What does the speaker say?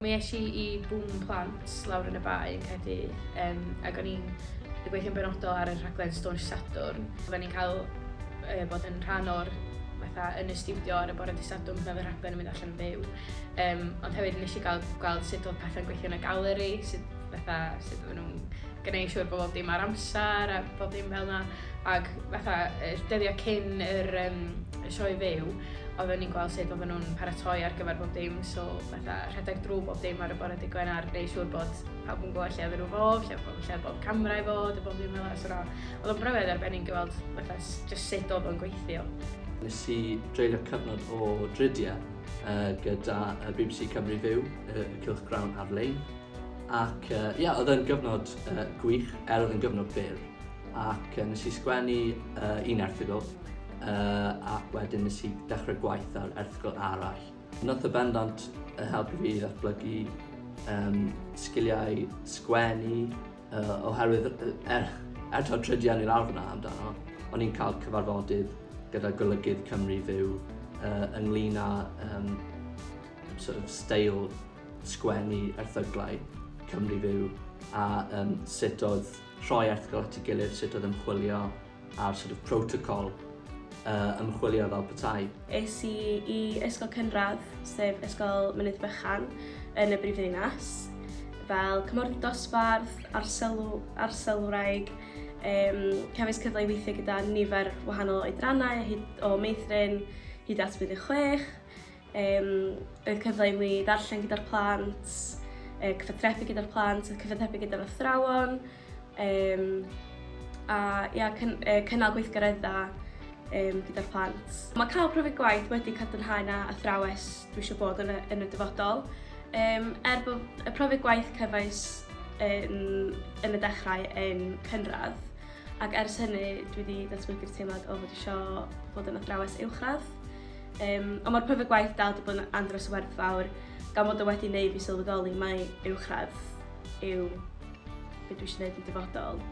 Mi es i i Boom Plant lawr yn y Bae yn Caerdydd, um, ac o'n i'n gweithio'n benodol ar y rhaglen Stwnsh Sadwrn. Oedden ni'n cael uh, bod yn rhan o'r fatha yn y stiwdio ar y bore dydd Sadwrn pan oedd y rhaglen yn mynd allan yn fyw. Um, ond hefyd nes i gael gweld sut oedd pethau'n gweithio yn y galeri, sut, fatha, sut oedden nhw'n gwneud siŵr bod bob dim ar amser a bob dim fel yna. Ac fatha, y dyddiau cyn yr, um, y sioe fyw, oedden ni'n gweld sut oedden nhw'n paratoi ar gyfer bob dim, so fatha rhedeg drwy bob dim ar y bore dydd Gwener, neu siŵr bod pawb yn gwybod lle oedden nhw fod, lle, lle bob camera i fod, a bob dim fel yna. So, oedd o'n brofiad arbennig i weld fatha, just sut oedd o'n gweithio. Nes i dreulio cyfnod o dridiau gyda BBC Cymru Fyw, y cylchgrawn ar-lein. Ac ie, uh, yeah, oedd e'n gyfnod uh, gwych, er oedd yn gyfnod byr. Ac uh, nes i sgwennu uh, un erthygl, uh, ac wedyn nes i dechrau gwaith ar erthygl arall. Nath y bendant uh, helpu fi i ddatblygu um, sgiliau sgwennu, uh, oherwydd er, er taw tridiau ni lawr fyna amdano, o'n i'n cael cyfarfodydd gyda golygydd Cymru Fyw uh, ynglyn â um, sort of steil sgwennu erthyglau Cymru Fyw a um, sut oedd rhoi erthygl at ei gilydd, sut oedd ymchwilio a'r sort of protocol uh, ymchwilio fel petai. Es i i ysgol cynradd, sef Ysgol Mynydd Bychan yn y brifddinas, fel cymorth dosbarth, arsylw, arsylwraig. Um, cefais cyfle i weithio gyda nifer wahanol oedrannau, hyd, o meithrin hyd at blwyddyn chwech. Um, oedd cyfle i mi ddarllen gyda'r plant, e, cyfathrebu gyda'r plant, cyfathrebu gyda'r athrawon, um, a ia, cyn, e, cynnal gweithgareddau um, gyda'r plant. Mae cael profiad gwaith wedi cadarnhau na athrawes dwi eisiau bod yn y, yn y dyfodol. Um, er bod y profiad gwaith cefais yn, yn y dechrau yn cynradd, ac ers hynny dwi wedi datblygu'r teimlad o fod eisiau bod yn athrawes uwchradd. Um, ond mae'r profiad gwaith dal wedi bod yn andros o werthfawr, gan fod o wedi wneud fi sylweddoli mai uwchradd yw beth dwi eisiau gwneud yn dyfodol.